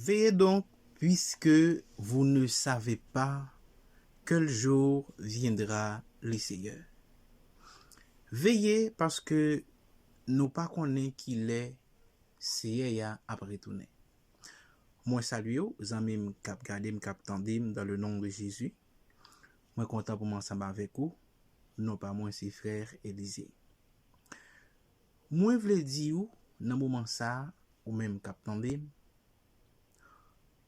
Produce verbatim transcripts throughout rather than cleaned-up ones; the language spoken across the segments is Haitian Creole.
Veillez donc, puisque vous ne savez pas quel jour viendra le Seigneur. Veye, paske nou pa konnen ki lè Seyè a ap retounen. Mwen salye w, zanmi m k ap gade m, k ap tande m, dans le nom de Jésus. Mwen kontan pou m ansanm avèk ou. Non pa mwen, se frè Elize. Mwen vle di w, nan moman sa a, ou menm k ap tande m,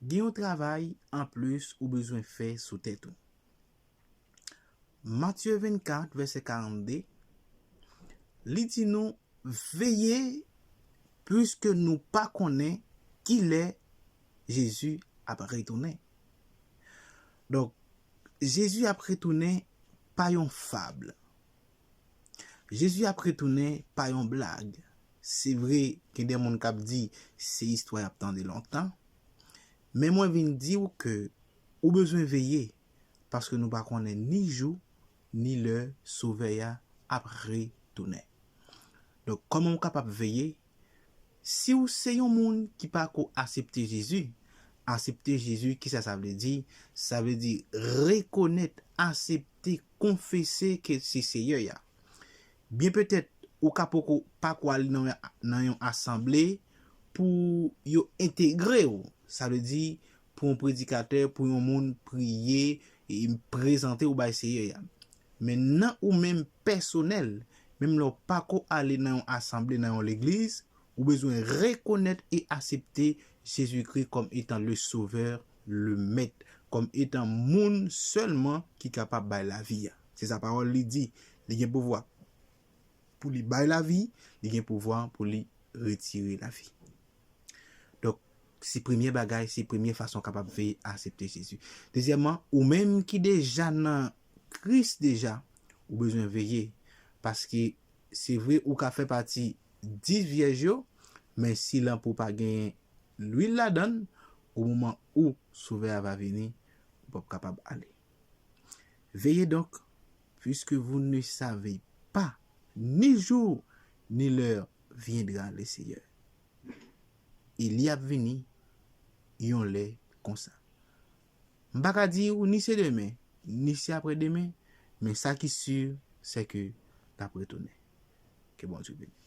gen yon travay anplis ou bezwen fè sou tèt ou. Matye vennkat, vèsè karannde, li di nou, veye, puiske nou pa konnen ki lè Jezi ap retounen. Donk, Jezi ap retounen pa yon fab. Jezi ap retounen pa yon blag. Se vre, gen de moun k ap di se istwa y ap tande lontan, men mwen vin di w ke ou bezwen veye, paske nou pa konnen ni jou, ni lè Sovè a ap retounen. Donk, kòman w kapab veye? Si w se yon moun ki pa ko aksepte Jezi, aksepte Jezi, kisa sa vle di? Sa vle di rekonèt, aksepte, konfese ke se Seyè a. Byen petèt, ou ka poko, pa ko ale nan, nan yon asanble pou yo entegre w. Sa vle di, pou yon predikatè, pou yon moun priye, e prezante w bay Seyè a. Men nan ou menm pèsonèl, menm lè w pa ko ale nan yon asanble, nan yon legliz, ou bezwen rekonèt e aksepte Jezikri kòm etan le Sauveur, le Maître, kòm etan moun sèlman ki kapab bay lavi a. Se sa pawòl li di, li gen pouvwa pou li bay lavi, li gen pouvwa pou li retire lavi. Donk, se premye bagay, se premye fason w kapab veye aksepte Jezi. Dezyèmman, ou menm ki deja nan Kris deja, ou bezwen veye. Paske se vre ou ka fè pati dis vyèj yo, men si lanp ou pa genyen lwil ladan l, o moman ou Sovè a va vini, ou p ap kapab ale. Veillez donc, puisque vous ne savez pas ni jour ni l'heure viendra le Seigneur. E li ap vini yon lè konsa. M pa ka di w ni se demen, ni se aprè demen, men sa ki si, se ke l ap retounen. Ke Bondye beni.